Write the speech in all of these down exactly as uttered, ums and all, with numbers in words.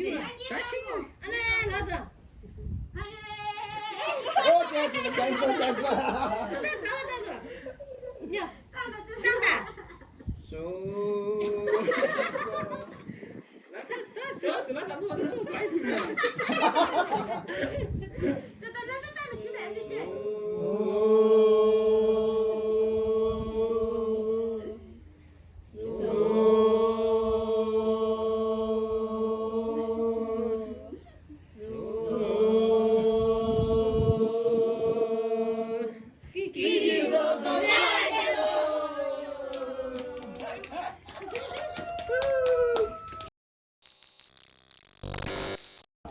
ད་ཤི་མོ། ཨ་ལེ་ལ་ད། ཨོ་ཀེ་ཀེ། ཀེན་སལ། ཀེན་སལ། ད་ད་ད་ད། ཡ། ད་ད། སོ། ད་ད་ད་ཞོ་ཞོ་ལ་ད་མོ་ད་སོ་ད་ཡི་ཐུག་ན། ད་ད་ད་ད་ད་ད་ཕྱི་ལ་ཨ་ཕྱི། སོ།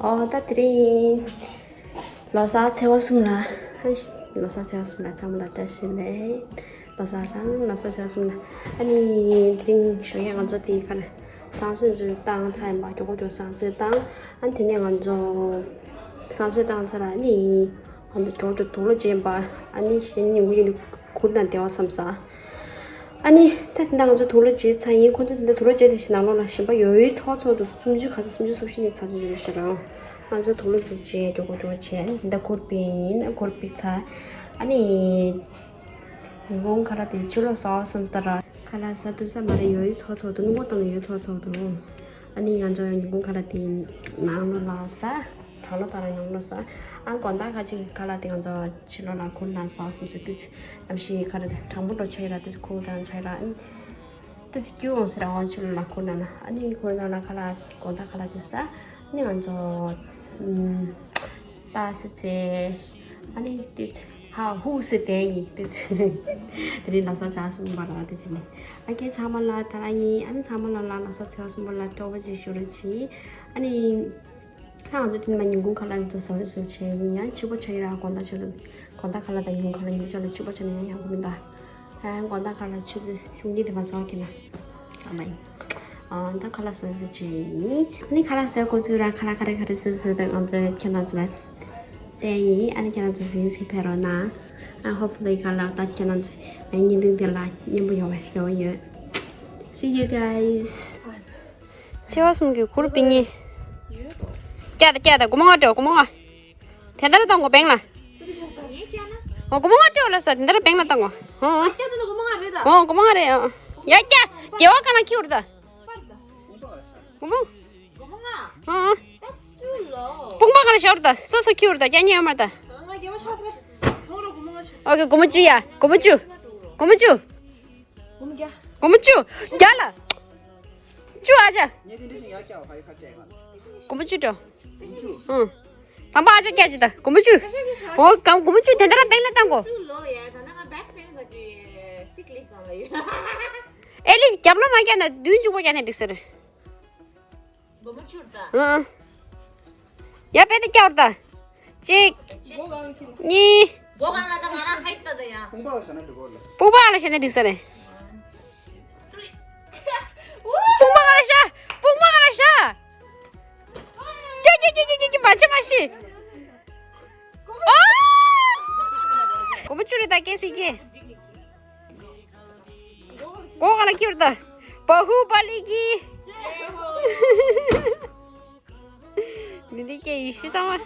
ཨོ་ད་དེ་རིང་ལོ་གསར་ཚེས་པ་གསུམ་ལ། ལོ་གསར་ཚེས་པ་གསུམ་ལ་ཚང་མ་ལ་བཀྲ་ཤིས་བདེ་ལེགས། ལོ་གསར་བཟང་། ལོ་གསར་ཚེས་པ་གསུམ་ལ། ཨ་ནི་དེ་རིང་ཞོགས་ཀས་ང་ཚོ་དེ་ག་ནས་བསང་གསོལ་ཚོ་བཏང་ཚར་ཡིན་པ། མགྱོགས་པོ་མགྱོགས་བསང་གསོལ་བཏང་། ཨ་ནི་དེ་ནས་ང་ཚོ་བསང་གསོལ་བཏང་ཚར་ལ་ཨ་ནི། ཨ་ནི་མགྱོགས་མགྱོགས་དུག་ལོག་བྱས་པ། ཨ་ནི་གཞན་ཉིན་གུང་ཡིན་ན་གུར་ནང་བསྡད་པ་བསམ་ས། ཨ་ནི་ད་དེ་འདྲ་ང་ཚོ་དུག་ལོག་བྱས་ཚར་ཡིན། ཁོ་ཚོ་དེ་འདྲ་དུག་ལོག་བྱས་དེ་བཞིན་ནང་ལོགས་ལ་གཞན་པ་ཡོད་ཡོད་ཚ་བ་ཚ་བ་འདུག་སུམ་ཅུ་ག་ཚོད་སུམ་ཅུ་སོ་བཞི་ནས་ཚ་ཚ་རེད་ཤག་རང་། ང་ཚོ་དུག་ལོག་བྱས་བྱས་མགྱོགས་པོ་མགྱོགས་པོ་བྱས། ཨ་ནི་ད་གུར་ཕེབས་ཡིན། ཨ་གུར་ཕེབས་ཚར། ཨ་ནི་ཉིན་གུང་ཁ་ལག་དེ་ཕྱི་ལོགས་ཟ་བ་བསམ་ས་ར། ཁ་ལག་ཟ་དུས་ས་མ་རེད། ཡོད་ཡོད་ཚ་བ་ཚ་བ་འདུག་སྣུམ་འཁོར་བཏང་ནས་ཡོད་ཚ་བ་ཚ་བ་འདུག་ཨ་ནི་ང་ཚོ་ཉིན་གུང་ཁ་ལག་དེ་ནང་ལོགས་ལ་ཟ། གྲང་ལོ་ལྟར་ནང་ལོགས་ས། ཨ་དགོང་དག་ཁ་ཅིག་ཁ་ལག་དེ་ང་ཚོ་ཕྱི་ལོགས་ལ་ཁུར་ནང་ཟ་སོང་ཟེར་དུས་ནམ་ཞིག་ཁ་ར་དྲང་པོ་འགྲོ་ཆ་ཡི་ར། དུས་ཁུར་དང་ཆ་ཡི་ར། ཨ་དུས་སྐྱུར་འོང་ཟེར་ར། འོང་ཕྱི་ལོགས་ལ་ཁུར་ནང་ལ། ཨ་ནི་ཁུར་ནང་ལ་ཁ་ལག་དགོང་དག་ཁ་ལག་དེ་ཟ། ཨ་ནི་ང་ཚོ་ཏ་སི་ཙེ། ཨ་ནི་དུས་ཧ་ཧུ་ཟེར་དེ་ཡིན་དུས། དེ་རིང་ལོ་གསར་ཚེས་པ་གསུམ་པ་ར་དུས་ནི། ཨ་ཁྱེད་ཚང་མ་ལ་ད་ར་ཡིན། ཨ་ནི་ཚང་མ་ལ་ལ་ལོ་གསར་ཚེས་པ་གསུམ་པ་ལ་སྤྲོ་པོ་ཅིག་ཞུ་རོགས་གྱིས། ཨ་ནི། ད་ང་ཚོ་དེ་ནས་མ་ཉིན་གུང་ཁ་ལག་ཚོ་ཟ་རུ་ཟ་བྱས་ཡིན། ཡང་ཕྱི་པོ་ཆ་ཡི་ར། དགོང་དག་ཆ་ལ། དགོང་དག་ཁ་ལག་དང་ཉིན་གུང་ཁ་ལག་གཉིས་ཆ་ལ་ཕྱི་པོ་ཆ་ན་ཡང་ཡག་པོ་མི་འདུག་ཨ་དགོང་དག་ཁ་ལག་ཆུ་ཚོད་བཅུ་གཉིས་དེ་བར་ཟ་གི་ན་ཚང་མ་ཡིན། ཨ་ད་ཁ་ལག་ཟ་ཟ་བྱས་ཡིན། ཨ་ནི་ཁ་ལག་ཟ་གོ་ཚུལ་ར། ཁ་ལག་ག་རེ་ག་རེ་ཟ་ཟ་དང་ང་ཚོ་ཁྱེད་རང་ཚོ་ལ་བསྟན་ཡིན། ཨ་ནི་ཁྱེད་རང་ཚོ་ཟིན་སི་ཕེ་རོ་ན། ཨ་hopefully ཁ་ལག་ད་ཁྱེད་རང་ཚོ་ཉིན་དུ་འདི་ལ་མཉེན་པོ་ཡོང་བའི་རེ་བ་ཡོད། See you guys. ཚེས་པ་གསུམ་གྱི་གུར་པི་གཉིས། བཀྱག་དང་བཀྱག་དང་། སྒོར་མོ་ལྔ་སྤྲད། སྒོར་མོ་ལྔ། དེ་འདྲ་བཏང་དགོས་བེང་ལ། ཨོ་སྒོར་མོ་ལྔ་སྤྲད་ལ་ས། དེ་འདྲ་བེང་ལ་བཏང་དགོས། ཨོ་ཨོ། སྒོར་མོ་ལྔ་རེད་ད། ཨོ་སྒོར་མོ་ལྔ་རེད། ཨོ་ཡ་བཀྱག་དགེ་བ་གང་ལ་ཁྱེར་ད། སྒོར་མོ། ཨོ་ཨོ། དཔུང་པ་གང་ལ་བཞག་ད། སོ་སོ་ཁྱེར་ད། བཀྱག་ཉེ་ཡོད་མ་ད། ཨོ་ཁེ། སྒོར་མོ་བཅུ་ཡ། སྒོར་མོ་བཅུ། སྒོར་མོ་བཅུ། སྒོར་མོ་བཅུ། བརྒྱ་ལ། བཅུ་ཨ་ཅག་སྒོར་མོ་བཅུ་འགྲོ། ཨང་། དང་པོ་ཨ་ཅག་བརྒྱ་ཅིག་ད། སྒོར་མོ་བཅུ། འོ་གང་སྒོར་མོ་བཅུ་དེ་འདྲ་བེང་ལ་བཏང་དགོས། ཨེ་ལི་རྒྱབ་ལོ་མ་བརྒྱབ་ན་བདུན་ཅུ་པོ་བརྒྱབ་ན་འགྲིག་ཟེར། ཨང་། ཡ་དཔེ་དེ་བཀྱག་ད། གཅིག་གཉིས། སྒོ་གང་ལ་ད་ང་རང་ཧའིཊ་ད་ད་ཡ། དཔུང་པ་ལ་བཞག་ན་འགྲིག་གོ་ལ། དཔུང་པ་གང་ལ་བཞག་ན་འགྲིག་ས་རེད། དཔུང་པ་གང་ལ་བཞག་དཔུང་པ་གང་ལ་བཞག་ཀྱེ་ཀྱེ་ཀྱེ་ཀྱེ་ཀྱེ། མ་བྱེད་མ་བྱེད། ཨོ། སྒོར་མོ་བཅུ་རེད་ད། ཀེ་སི་ཀེ། སྒོ་གང་ལ་ཁྱེར་ད། བ་ཧུ་པ་ལི་གི། འདི་འདི་སྐད་ཡིག་ཤི་ཚང་མ།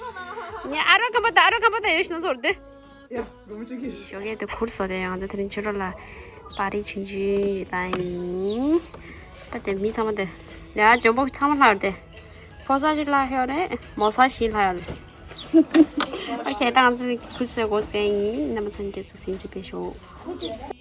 ངས་ཨ་རོ་ཁམ་པ་དང་ཨ་རོ་ཁམ་པ་དང་ཡོད་ཤི་ན་ཚོར་ཏེ། ཡ། སྒོར་མོ་བཅུ་གི། ཞོགས་ཀས་དེ་གུར་སོ་དེ་ཡང་ཚེ་དེ་རིང་ཕྱི་དྲོ་ལ་པར་ཊི་ཆུང་ཆུང་ཞིག་བཏང་ཡིན། ད་དེ་མི་ཚང་མ་དེ་ལས་ཨ་འཇོན་པོ་ཚང་མ་ལྷག་དེ་ཕོ་གསར་ཞིག་ལྷག་ཡོད་རེད། མོ་གསར་ཞིག་ལྷག་ཡོད་རེད། ཨོ་ཁེ། ད་ང་ཚོ་གུར་སོ་འགོ་བཙུགས་ཡིན། རྣམ་པ་ཚང་མ་དེ་ཚོ་ཟིན་ཟིན་པའི་ཞོགས།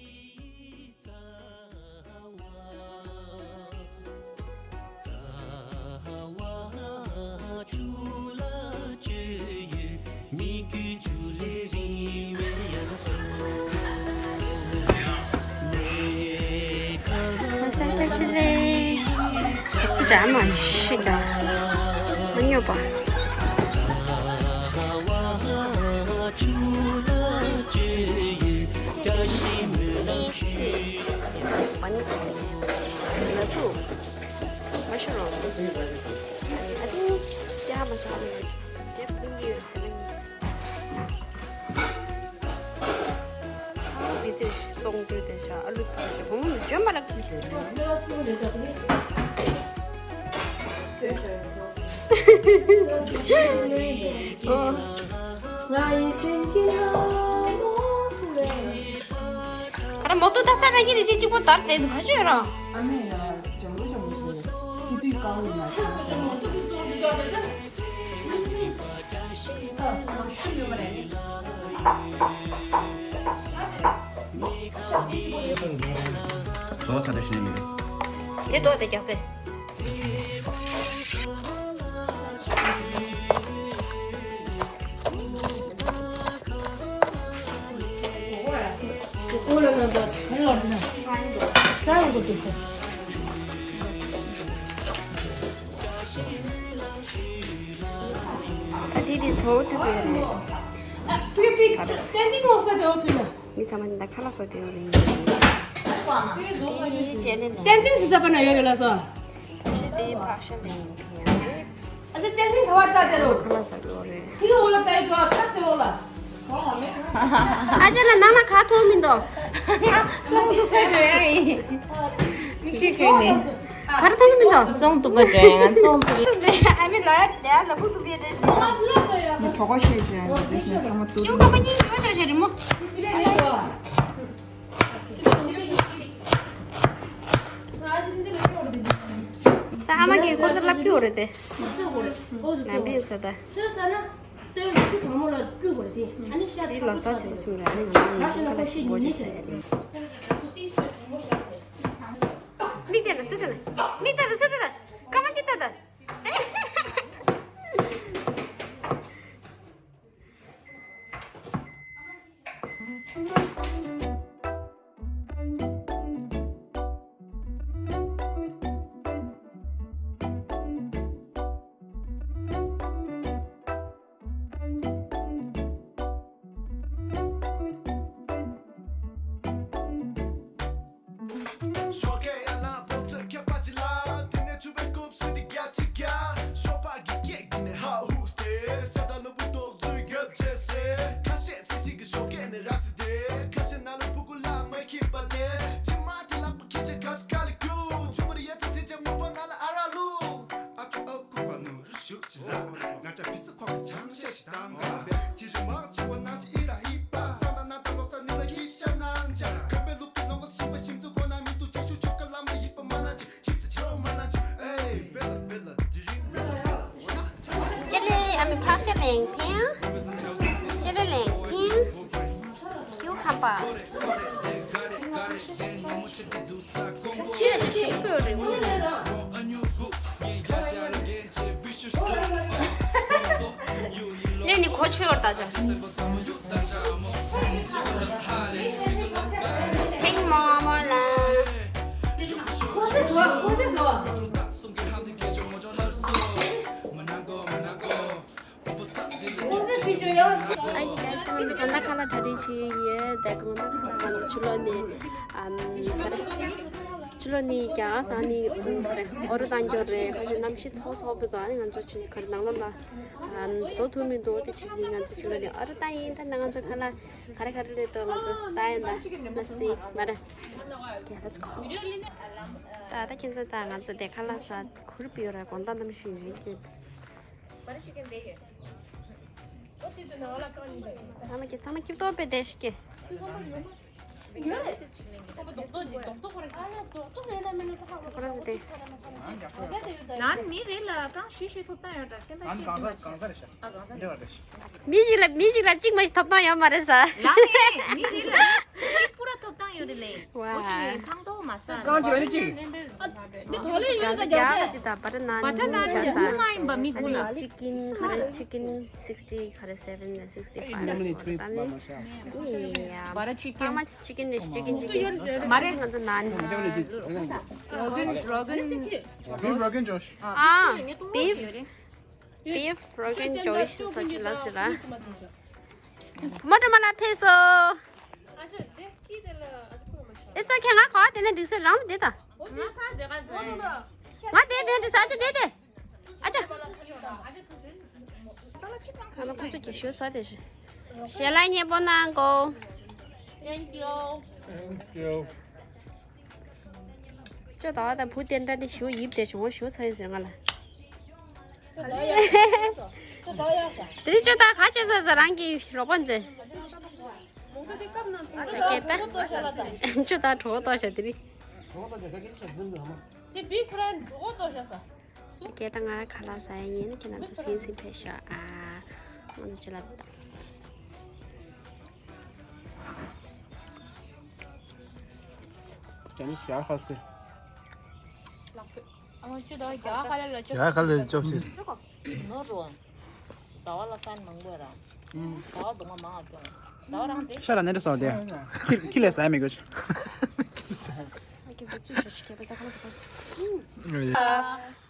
ཨ་ར་མོ་ཏོ་ད་ས་ན་གི་ནི་དེ་གཅིག་པོ་དར་དེ་ག་ཅི་ཡོད་ར། ཨ་མས་ཡ་ལྗང་ལོ་ལྗང་ལོ་ཟེར། དེ་དུས་དཀར་པོ་ཡིན་ན་ཞེ་ན་ཞེ་ན། བཟོ་ཚར་དུས་ཤི་ནས་མི་འདུག་དེ་ལྡོག་དེ་རྒྱག་ཚེ། ད་དེ་དེ་ཚོ་དུས་ཚོད་རེད། མི་ཚང་མ་འདི་ད་ཁ་ལག་བཟོ་དེ་ཡོད་རེད། དེ་བྱས་ནས་བཏན་འཛིན་ཟེར་ས་པ་ན་ཡོད་རེད་ལ་སོ། ཤི་དེ་ཕག་ཤ་ལེན་ཡིན་ཡང་རེད། ཨ་ཅེ་བསྟན་འཛིན་ག་བར་ལྟ་དེ་རུ། ཁ་ལག་ཟ་གི་ཡོད་རེད། ཁྱི་གི་འོག་ལ་ལྟ་ཡི་འདུག་ཨ་ཁབ་དེ་འོག་ལ། ཨ་ཅེ་ལ་ནང་ལ་ག་མཐོང་མི་འདུག་ཙོང་དུ་ཁོས་འགྲོ་ཡ་ཡིན། མིག་ཤེལ་གྱོན་ནས། ག་རེ་མཐོང་གི་མི་འདུག་ཙོང་དུ་ཁོས་འགྲོ་ཡ་ང་ཙོང་དུ་ཁོས། ཨ་མི་ལོ་ཡ་དེ་ལ་ཕུག་ཏུ་བེད་རེ་ཞིག་མ། ཁྱོ་ག་ཤེས་ཀྱང་འདི་ནས་ཚང་མ་ཏུ། ཁྱིམ་ཁ་པ་གཉིས་ཡོད་ཤག་ཤག་རི་མོ། ད་ཨ་མ་གིས་ཁོ་ཚོ་ལབ་ཀྱི་ཡོད་རེད་དེ། ལམ་པའི་ས་ད། དེ་ལོ་གསར་ཚེས་གསུམ་རེད། ཨ་ནི་ང་ཚོ་ལོ་གསར་ཚེས་གསུམ་རེད། ཨ་ནི་ང་ཚོ་ཁ་ལག་ཞིག་འབོ་རེད་ཟེར་ཡ་རེད། མིག་དེ་ལ་སུ་དེ་ལ། མིག་དེ་ལ་སུ་དེ་ལ། སྐར་མ་གཅིག་ལྟ་ད། ཞོགས་ཀས་ཡར་ལངས་ཕོ་ཁྲ་ཁྱབ་པ་ཅིག་ལ། དེ་ནས་ཕྱུ་པའི་རྐུབ་སུ་དེ་རྒྱ་ཆེ་རྒྱ། ཞོགས་པ་གི་སྐད་ཀྱི་ནས་ཧ་ཧུ་སྟེ། ས་དང་ལུ་བུ་རྡོག་རྫུས་རྒྱབ་བྱས་སེ། ཁ་ཤས་ཚེ་གཅིག་གི་ཞོགས་ཀས་ནས་ར་སི་སྟེ། ཁ་ཤས་ན་ལུ་ཕུ་གུ་ལ་མ་ཁྱིམ་པ་ལས། ཕྱི་མ་དེ་ལག་པ་ཁྱི་ཆ་ག་སི་ག་ལ་རྒྱུ། ཆུ་བུར་ཡ་ཚེ་ཚེ་ཆ་ངུ་བ་ང་ལ་ཨ་ར་ལུ། ཨ་ཅོ་ཨོ་ཀུ་ག་ནུ་རུ་ཤུགས་ཅི་ལ། ང་ཅག་ཕི་སི་ཁོག་གི་ཆང་ཤ་ཞིག་བཏང་ག་དེ་རིང་མང་ཆེ་བ་ནང་ཅི་ཨི་ད་ཧི་པ་ས་ན་ན་ད་ལོ་ས་ནི་ལ་ཡིབ་ཤ་ནང་ཅ་གམ་པའི་ལུག་གི་ལོ་ངོ་ཤིང་པ་ཤིང་ཚུ་ཁོ་ན་མི་འདུག་ཅ་ཤུ་ཆུ་ཀ་ལམ་ལ་ཡིབ་པ་མ་ན་ཅི་ཡིབ་ད་ཆོ་མ་ན་ཅི་ཨེ་བེ་ལ་བེ་ལ་དེ་རིང་བེ་ལ་བེ་ལ་འོ་ན་ཅ་ལ་ཅི་ལེ་ཨ་མི་ཕག་ཤ་ལེང་ཕིང་། ཅི་ལེ་ལེང་ཕིང་། ཁྱིའུ་ཁམ་པ། ཁྱིའུ་ཁམ་པ་རེད། ལས་ནི་གོ་ཆོད་ཡོད་ད་ཅག་ཐེངས་མ་མ་ལ། Hi guys, ང་ཚོ་དགོང་དག་ཁ་ལག་གྲ་སྒྲིག་བྱེད་ཀྱི་ཡོད། ད་དགོང་དག་ཁ་ལག་ང་ཚོ་ཕྱི་ལོགས་ནས་ཨམ་ག་རེ། ཕྱི་ལོགས་ནས་རྒྱ་གར་ས་ནས་ག་རེ་ཨོ་རོ་བཏང་རྒྱུ་རེད། ཁ་ཤས་གནམ་གཤིས་ཚོགས་ཚོགས་པའི་དོག་ནས་ང་ཚོ་ཕྱི་ག་རེ་ནང་ལོགས་ལ་ཨམ་བཟོ་ཐུབ་མི་འདུག་དེ་བྱས་ནས་ང་ཚོ་ཕྱི་ལོགས་ནས་ཨོ་རོ་བཏང་ཡིན། ད་ང་ཚོ་ཁ་ལག་ག་རེ་ག་རེ་རེད་འདུག་ང་ཚོ་ལྟ་ཡིན་ད། Let's see. མ་རེད། Yeah, let's go. ད་ད་ཁྱེད་ཚོ་ད་ང་ཚོ་དེ་ཁ་ལག་ཟ་གུར་པི་ཡོད་ར་དགོང་དག་གནམ་གཤིས་ཡོད་ཀྱི། ཨ་མ་ཁྱེད་ཚང་མ་སྐྱིད་ཏོག་པའི་བསྡད་ཤིག་གི། ཁོ་རང་ཚོ་དེ། ནང་མི་རེ་ལ་རྐང་བཞི་བཞི་ཐོབ་ཐང་ཡོད་ད་སེམས་པ་ཨ་ནི་གང་ས་གང་ས་རེད་ཤག་ཨ་གང་ས་རེད། མི་གཅིག་ལ་མི་གཅིག་ལ་གཅིག་མ་ཞིག་ཐོབ་ཐང་ཡོད་མ་རེད་ས། ལགས་རེད། མི་རེ་ལ་གཅིག་པུ་ར་ཐོབ་ཐང་ཡོད་རེད་ལེ། ཝ། འོ་ཅི་ཐང་ཏོ་མ་ས། གང་ཅི་ཨ་ནི་གཅིག་འདི་ག་ལེ་ཡོད་ད་རྒྱ་རྒྱ་ཅི་ད་བ་ཊར་ནཱན། བ་ཊར་ནཱན་ཆ་ས། ཨ་ནི་ཅི་ཀིན་ཁ་རེ་ཅི་ཀིན་སིག་སི་ཊི་ཁ་རེ་སེ་ཝེན་ལ་སིག་སི་ཊི་ཕའིབ་ལ་ད་ནི། ཨ་ནི་ཡ། བ་ཊར་ཅི་ཀིན། ཚང་མ་ཅི་ཀིན་རེད། ཅི་ཀིན་ཅི་ཀིན། མ་རེད། ང་ཚོ་ནཱན། རོ་གན་རོ་གན། Beef Rogan Josh. ཨ། Beef Rogan Josh. ཨ། Beef Rogan Josh ཟེར་ཅིག་ལ་ཟེར་ར། མོ་ཏྲ་མ་ལ་ཕེབས་སོ། It's okay. ང་ག་བ་དེ་ནས་འགྲིག་སེ་རང་དེ་ད། ང་དེ་དེ་འགྲིག་སེ་ཨ་ཅེ་དེ་དེ། ཨ་ཅེ། ཨ་ལ་ཁོ་ཚོ་གི་ཞུ་ས་དེ་ཞེ་ལ་ཉེ་པོ་གནང་གོ། Thank you. Thank you. ཅོ་ད་བ་དང་བུ་དེ་འདྲ་དེ་ཞུ་ཡིབ་དེ་བྱུང་བ་ཞུ་ཚ་ཡི་ཟེར་ང་ལ། དེ་རིང་ཅོ་ད་ག་བྱས་སོང་ཟེར། རང་གི་རོགས་པ་མཛད། ད་སྐད་ད་ཅོ་ད་གྲོགས་ཏོ་ཤ་དེ་རིང་། དེ་བི་ཁོ་རང་གྲོགས་ཏོ་ཤ་ས། སྐད་ད་ང་ཁ་ལག་ཟ་ཡ་ཡིན། ཁྱེད་རང་ཚོ་སིང་སིང་ཕེབས་ཤོག་ཨ། ང་ཚོ་ཅི་ལ་ད། ཡ་ཁ་ལ་ཅོབ་ཤིག་ཟླ་བ་ལ་ཁན་མང་པོ་ར། ཟླ་བ་སྡུག་མ་མང་ང་སྐྱོང་། ཟླ་བ་རང་དེ། ཤ་ལ་ནེ་འདྲ་ཟ་བ་དེ། ཁི་ཁི་ལས་ཟ་མི་དགོས།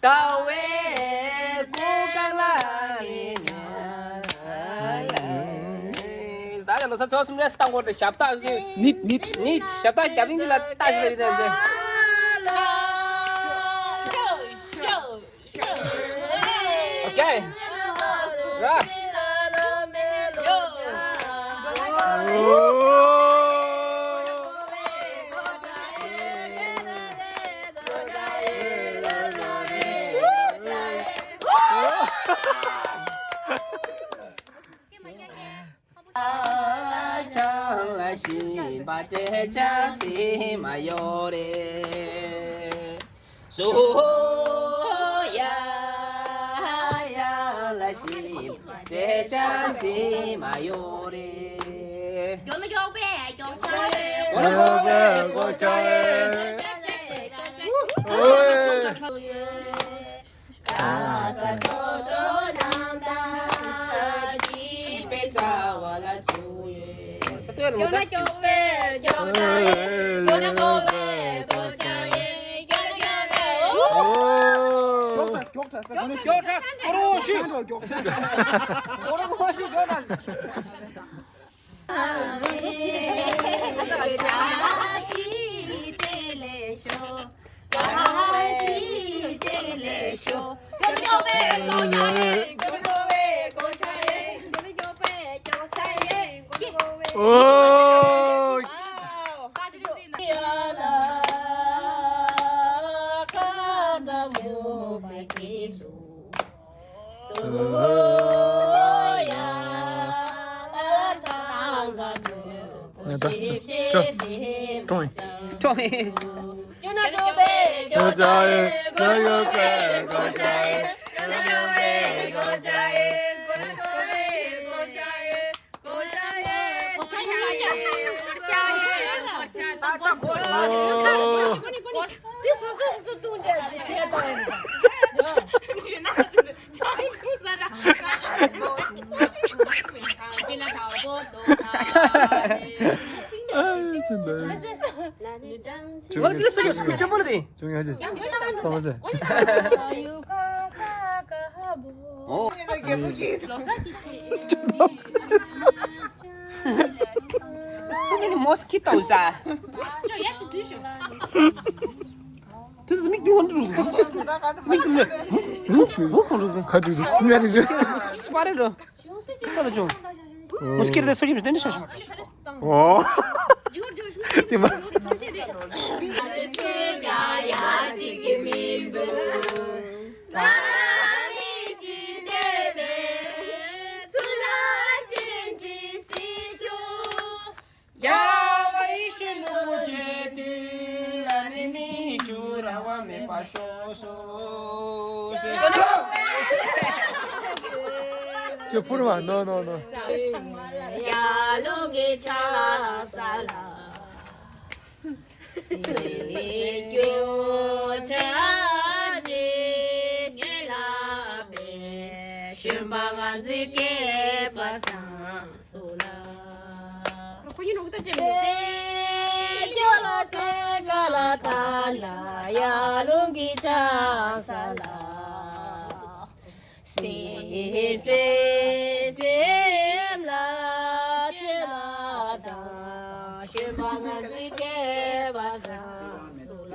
ད་བས་སྒོ་ཀ་ལ་ནི་ཉ། ད་ལོ་ས་ཚོ་སུམ་རེ་སྟང་གོ་ཏེ་ཞབས་ཏག་ནིད་ནིད་ནིད་ཞབས་ཏག་རྒྱབ་ཡིན་ལ་ཏག་ཞིག་ལ་ཡིན་ནས། Okay. Right. ཆང་ལ་ཞིམ་པ་སྤྲད་ཆ་སེམས་མ་ཡོད་རེད། སོ་ཡ་ཆང་ལ་ཞིམ་པ་སྤྲད་ཆ་སེམས་མ་ཡོད་རེད། མགྱོགས་ན་མགྱོགས་པས་མགྱོགས་ཆ་ཡོད། མགྱོགས་ན་མགྱོགས་པས་མགྱོགས་ཆ་ཡོད། ཨོའེ། ཀ་ཀ་ཏོ་ཏོ་ནང་ད་ཀི་པེ་ཙ་བ་ལ་ཆུ་ཡོད། ས་ཏོ་ཡ་ལ་མོ་ད། མགྱོགས་ན་མགྱོགས་པས་མགྱོགས་ཆ་ཡོད། མགྱོགས་ན་མགྱོགས་པས་མགྱོགས་ཆ་ཡོད། མགྱོགས་ན་མགྱོགས་པས། ཨོ། མགྱོགས་ཁྲ་མགྱོགས་ཁྲ་ས་གོ་ནས་མགྱོགས་ཁྲ་ཁོ་རོ་ཤི། ཁོ་རོ་ཤི་མགྱོགས་ཁྲ། ཨོ། ཡ་ད་ཅོ་ཀྲོང་ཡིན། ཀྲོང་ཡིན། ཨ་ཙི་འདི། ང་ལ་འདི་སུ་ཡོད་སུ་ཁུ་ཆེན་པོ་ལ་དེ། ཅུང་ཡང་ཅི། ཨོ། Too many mosquitoes. དེ་ཚོ་མིག་དེ་འོན་འགྲོ། མིག་དེ་འོན་འགྲོ། ཁ་དྲུག་དྲུག་སྨྱ་རེ་འགྲོ། མོ་སི་ཀི་ཊོ་རེ་སོ་ཡིན་དེ་འདྲ་ཤ་ཤ། ཨོ། དེ་མ། རྒྱལ་བ་ཡེ་ཤེས་ནོར་བུ་ཆེ་དེ་ལ་ནི་མི་འགྱུར་ར་བ་མེད་པ་ཤོག་སོ་ཞེས། ཅོ་ཕུར་བ་ནོ་ནོ་ནོ། ཡ་ལུང་གི་ཆ་ས་ལ། སེ་སྐྱོ་ཆ་ཅི་ངེ་ལ་བེ་ཤུན་པ་ང་ཚོའི་སྐྱེས་པ་སང་། སོ་ལ། ཁོ་གཉིས་ནོག་ད་ཅེ་མི་སེ་ཀྱོ་ལ་སེ་ཀ་ལ་ཐ་ལ་ཡ་ལུང་གི་ཅང་ས་ལ། སེ་སེ་སེམས་ལ་ཅེ་ལ་ད་ཤེས་པ་ང་ཚོའི་སྐྱེས་པ་སང་སོ་ལ།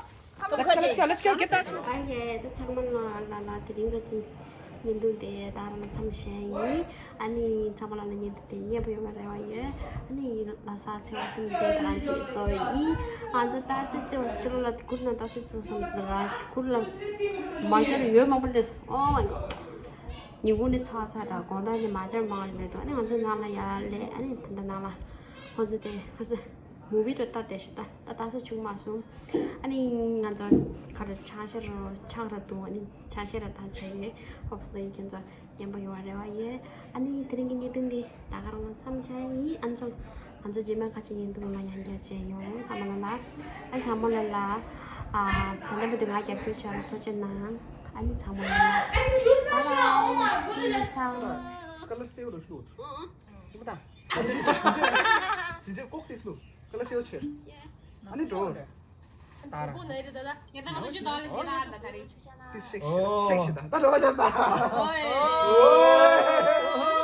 Let's go, let's go, let's go, get that. ཨ་ཡེ། ད་ཚང་མ་ལ་ལ་ལ་དེ་རིང་གི་བརྙན་ཐུང་དེ་ད་རང་ལ་མཚམས་བཞག་ཡིན། ཨ་ནི་ཚང་མ་ལ་ལ་བརྙན་ཐུང་དེ་སྙན་པོ་ཡོང་བའི་རེ་བ་ཡོད། ཨ་ནི་ལ་ས་ཚེ་བ་གསུམ་དེ་ད་རང་ཚོ་གཙོ་བོ་ཡིན། ང་ཚོ་ད་སེ་ཚེ་བ་སུ་ལ་ཁུར་ན་ད་སེ་ཚེ་བ་གསུམ་དེ་ར་ཁུར་ལ་མ་ཅར་ཡོད་མང་པོ་རེད། Oh my god. ཉིན་གུང་ནས་ཚ་ཚ་འདྲ་དགོང་དག་ནས་མ་ཅར་མང་རེད་འདུག་ཨ་ནི་ང་ཚོ་ནང་ལ་ཡར་སླེབས། ཨ་ནི་ད་ལྟ་ནང་ལ་ཁོང་ཚོ་དེ་ཧ་སེ་མུ་བི་རུ་ལྟ་བསྡད་ཤག་ད་ད་ལྟ་ས་བྱུང་མ་སོང་། ཨ་ནི་ང་ཚོ་ག་རེ་ཆང་ཤ་རུ་ཆང་ར་འཐུང་། ཨ་ནི་ཆང་ཤ་ར་ད་བྱས་ཡོད། Hopefully ཁྱེད་ཚོ་སྙན་པོ་ཡོང་བ་རེ་བ་ཡོད། ཨ་ནི་དེ་རིང་གི་བརྙན་ཐུང་འདི་ད་ག་རང་ལ་མཚམས་བཞག་ཡིན། ཨ་ནི་ཚོ་ང་ཚོ་རྗེས་མ་ཁ་ཅིག་བརྙན་ཐུང་ལ་ཡང་བསྐྱར་མཇལ་ཡོང་། ཚང་མ་ལ་ལ། ཨ་ཚང་མ་ལ་ལ། ཨ་ད་ལྟ་བར་དུ་ང་རྒྱབ་སྐྱོར་བྱས་ལ་ཐུགས་རྗེ་གནང་། ཨ་ནི་ཚང་མ་ལ་ལ། Bye bye. See you soon. Color save the shoot. ཅི་མ་ད། དེ་ཚོ་ཀོག་ཏིས་ལུ། ཀ་ལ་སེའུ་ཆེ། ཨ་ནི་འགྲོ། ཏིས་ཤེག་ཤེག་ཤེག་ཤེག་ད། ད་འགྲོ་བ་ཤ་ད། ཨོའེ།